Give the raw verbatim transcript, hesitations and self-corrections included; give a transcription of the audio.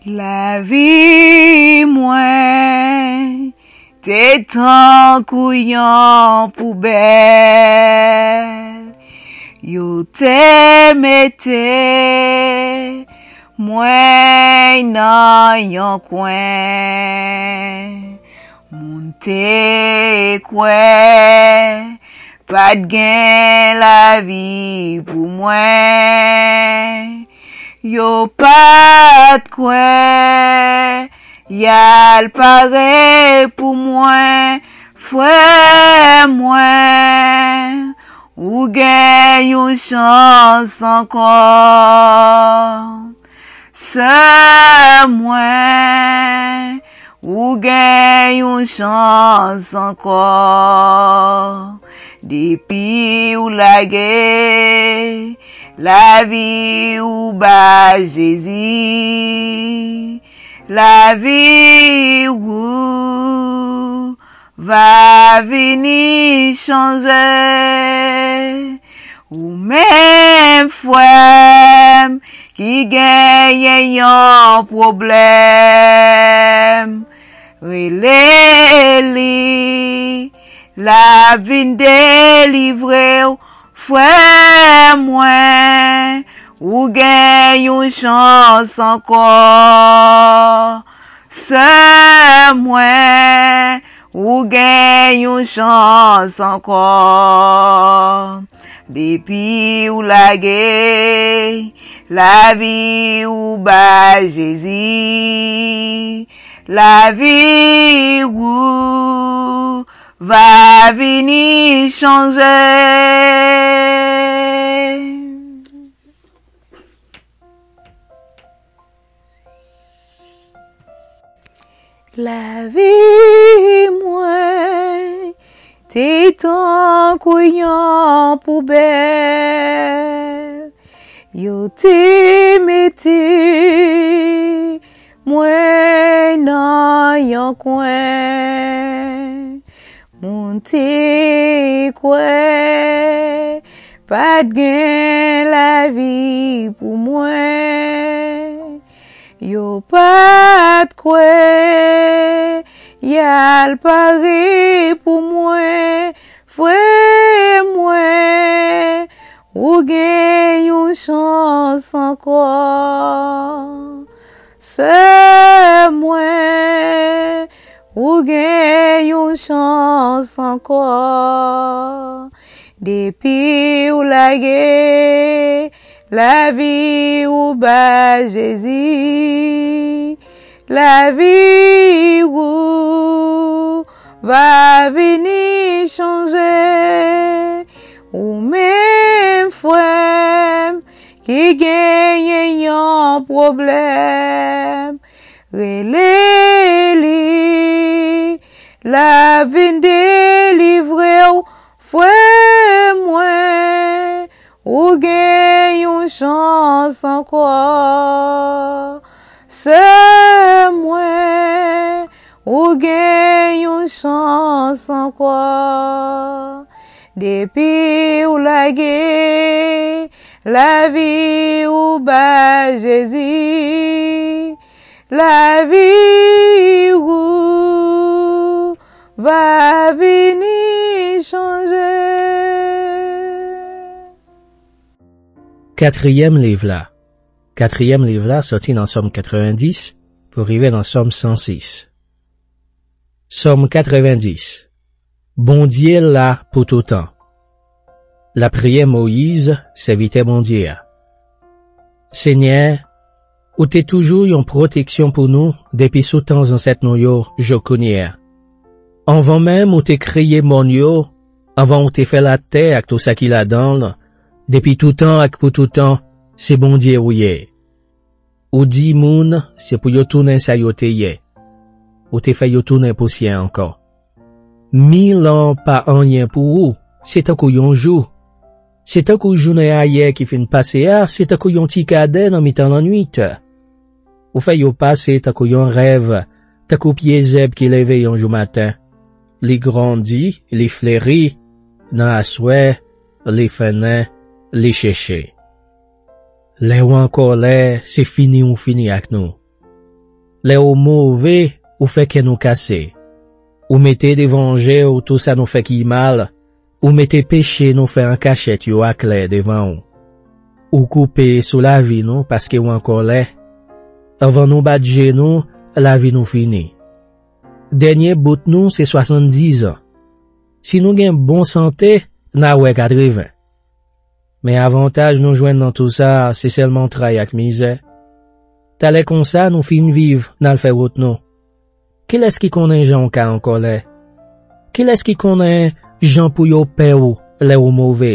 Lavi mwen te tankou yon poubèl. Yo te mete mwen nan yon kwen. Moun te kwè pa t gen lavi pou mwen. Yo pa t kwè y al pare pou mwen. Frè mwen, ou gen yon chans ankò. Sè mwen, ou gen yon chans ankò. Depi ou lage lavi ou ba Jezi, lavi ou va vini chanje. Ou menm frè m ki genyen yon pwoblèm, rele li, l ap vin delivre w. Frè mwen, ou gen yon chans ankò. Sè mwen, ou gen yon chans ankò. Depi ou lage lavi ou ba Jezi, lavi ou va vini chanje. Lavi mwen te tankou yon poubèl. Yo te mete mwen nan yon kwen. Moun te kwè pa t gen lavi pou mwen. Yo pa t kwè y al pare pou mwen. Frè mwen, ou gen yon chans ankò. Sè mwen, ou gen yon chans ankò. Depi ou lage lavi ou ba Jezi, lavi ou va vini chanje. Ou menm frè m ki genyen yon pwoblèm, rele li, l ap vin delivre w. Frè mwen, ou gen yon chans ankò. Sè mwen, ou gen yon chans ankò. Depi ou lage lavi ou ba Jezi, lavi ou va vini chanje. Katriyèm liv la. Katriyèm liv la soti nan Sòm katrevenndis pou rive nan Sòm san sis. Sòm katrevenndis. Bondye la pou toutan. Lapriyè Moyiz, sèvitè Bondye a. Senyè, ou te toujou yon pwoteksyon pou nou depi sou tan zansèt nou yo jok kounye a. Anvan menm ou te kreye mòn yo, anvan ou te fè latè ak tou sa ki ladan l, depi toutan ak pou toutan, se Bondye ou ye. Ou di moun, se pou yo tounen sa yo te ye. Ou te fè yo tounen pousyè ankò. Mil an pa anyen pou ou, se tankou yon jou. Se tankou jounen ayè ki fin pase a, se tankou yon ti kadè nan mitan lannwit. Ou fè yo pase tankou yon rèv, tankou pye zèb ki leve yon jou maten. Li grandi, li fleri, nan aswè, li fennen, li cheche. Lè w an kòlè, se fini ou fini ak nou. Lè w move, ou fè kè nou kase. Ou mete devan je w tou sa nou fè ki mal, ou mete peche nou fè an kachèt yo aklè devan w. Ou koupe sou lavi nou paske w an kòlè. Anvan nou bat je nou, lavi nou fini. Dènye bout nou se swasanndizan. Si nou gen bon sante, n a wè katreven. Men avantaj nou jwenn nan tou sa, se sèlman tray ak mizè. Talè konsa nou fin viv, n al fè wout nou. Kilès ki konnen jan w ka an kòlè? Kilès ki konnen jan pou yo pè w lè w move?